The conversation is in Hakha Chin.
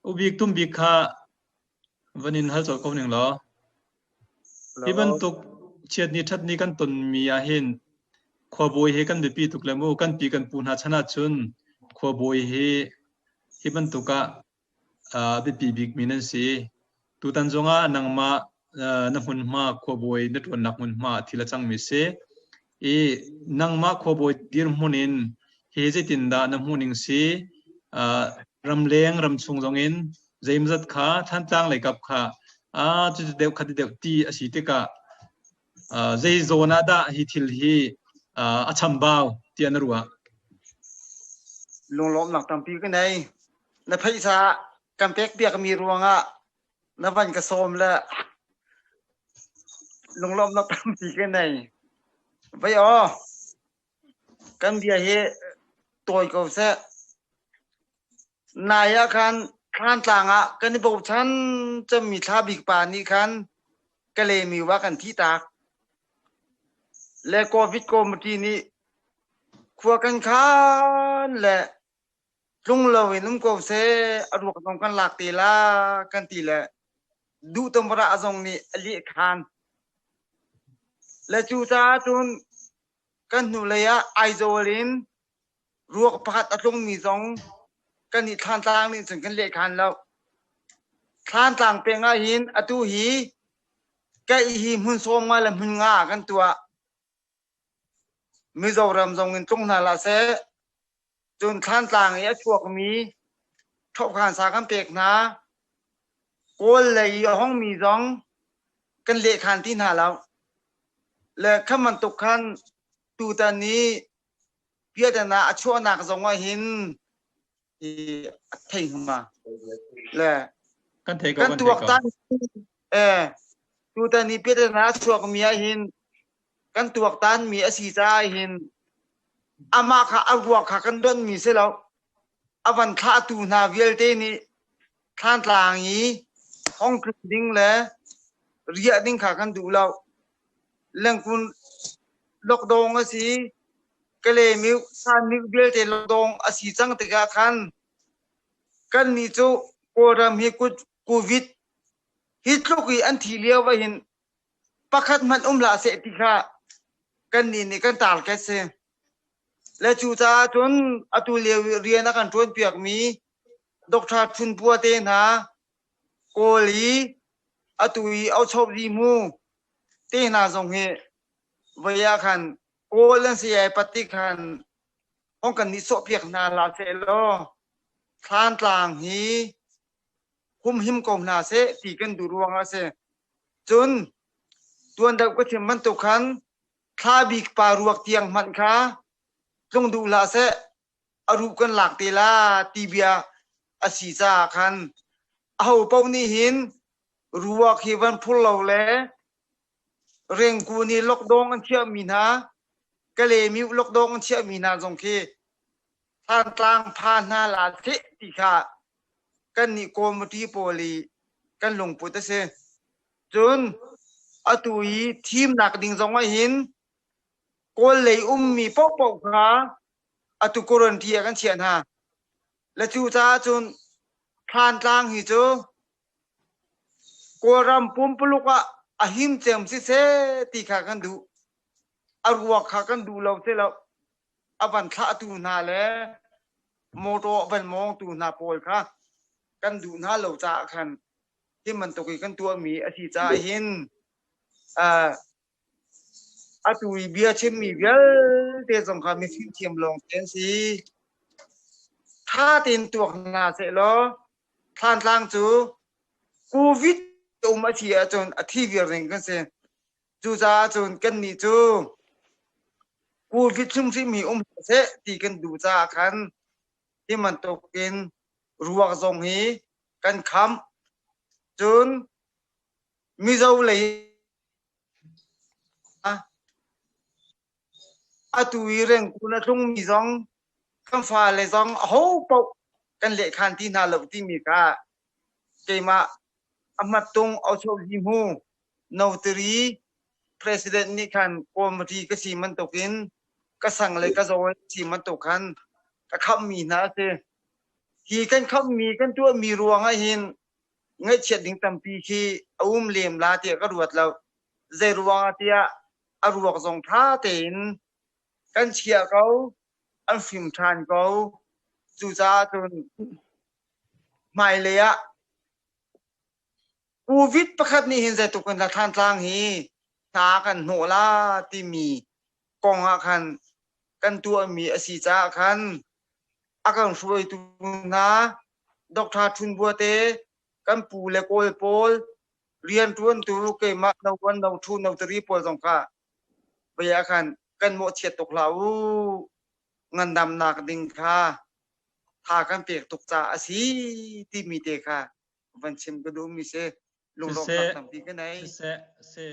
Ubik tumbik kha van in hal colh ko ning law. Hi bantuk chiatni ṭhatni kan tonmi ahhin khuabawi hi kan biapi tuk le mu kan pi kan pu hna chan ahcun khuabawi hi hi bantuk ah a biapi bikmi nan si. Tutan zongah nangmah na hmunhma khuabawi na ṭuannak hmunhma thil a cangmi si. I nangmah khuabawi dirhmun in hi zeitindah na hmuhning si? Ramleng ramchung zongin zeimazat kha Thantlang leikap kha cucu deuh khati deuh ti a si tikah zei zawn ah dah hi thil hi a chambau tiah na ruah? Lunglawmhnak tampi ka nei. Na phaisa kan pek piakmi ruangah na van ka sawm le lunglawmhnak tampi ka nei. Vai aw, kan bia hi tawi ko seh. Nai ah khan Thlantlang ah kan i bochan cemmi Thla Bik pa nih khan Kalaymyo ah kan thihtak. Le Covid committee nih khua kan khan le tlung loin um ko seh a ruak zong kan lak te la kan ti le duh tumra zong nih a leh khan. Le cucaah cun kan hnulei ah Aizawl in Ruak pakhat a tlungmi zong kan i Thlantlang nih cun kan lehkhan lo. Thlantlang peng ah hin atu hi kaih hi hmun sawm nga le hmun nga ah kan tuah. Mizoram zong in tlung hna hlah seh. Cun Thlantlang i a chuakmi ṭhohkhan sa kan pek hna. Kawl lei i a hongmi zong kan lehkhan ti hna lo. Le kha bantuk khan tutan i piatana a chuahnak zong ah hin a thei hnga le kan thei ko kan tuaktan eh tutan i piatana a chuak mi ah hin kan tuaktan mi a si caah hin amah kha a ruak kha kan don mi si lo a van thlahtu hna vialte nih thlantlang i hong tlun ding le riah ding kha kan duh lo Lengkun lockdown a si. Kalaymyo Sanmyo vialte lockdown a si cang tikah khan kannih cu Kawlram hi COVID hi tluk i an thi lio ah hin pakhat hmanh um hlah seh ti kha kannih nih kan target si. Le cucaah cun atu lio i rian a kan ṭuanpiakmi Dr. Thun Pua te hna Kawl i atu i Auchopli mu te hna zong hi voi ah khan Kawl an si ai pat ti khan hong kan nih sawhpiak hna hlah seh law Thlantlang hi humhim ko hna seh ti kan duh ruangah a si. Cun tuan deuh ka chim bantuk khan thla bik pa ruak tiang hmanh kha tlung duh hlah seh a ruh kan lak te la ti bia a si caah khan aho paoh nih hin ruak hi van phur lo le rengku nih lockdown an thiahmi hna Kalaymyo lockdown an thiahmi hna zong khi Thantlang pha hna la seh ti kha kan nih committee pawl i kan lungput a si. Cun atu i thimnak ding zong ah hin Kawl lei ummi paohpaoh kha atu quarantine ah kan chiah hna. Le cu caah cun Thlantlang hi cu Kawlram pumpuluk ah a him cem siseh ti kha kan duh. A ruak kha kan duh lo ti lo. A van thlahtu hna le motor a van mawngtu hna pawl kha kan duh hna lo caah khan hi bantuk i kan tuahmi a si caah hin uh, Atu i bia chimmi vialte zong kha mifimthiam lawng te an si. Ṭha tein tuak hna sehlaw Thlantlang cu COVID um a si ahcun a thi viar ding kan si. Cucaah cun kannih cu COVID hrimhrim hi um hlah seh ti kan duh caah khan hi bantukin ruak zong hi kan khamh. Cun Mizo lei Atu i rengkun a tlungmi zong kan fale zong ahopaoh kan lehkhan ti hna lo timi kha keimah a hmattung Auchauhli hmu notary president nih khan committee ka si bantukin ka sang le ka zawl si bantuk khan ka khammi hna a si. Hi kan khammi kan tuahmi ruang ah hin ngaihchiat ding tampi khi a um lem la tiah ka ruat lo. Zei ruang ah tiah a ruak zong ṭha tein kan chiah ko, an hrim ṭhan ko. Cucaah cun hmailei ah Covid pakhat nih hin zeitluk in dah Thlantlang hi hna kan hnawh la timi kong ah khan kan tuahmi a si caah khan a kan hruaitu hna Dr. Thun Bua te kan pu le kawl pawl rianṭuantu keimah no one no two no three pawl zong kha vei ah khan kan mawhchiat tuk hlah u ngandamnak ding kha tha kan pek tuk caah a si timi te kha van chim ka duhmi si lunglawmhnak tampi ka nei. Siseh, si.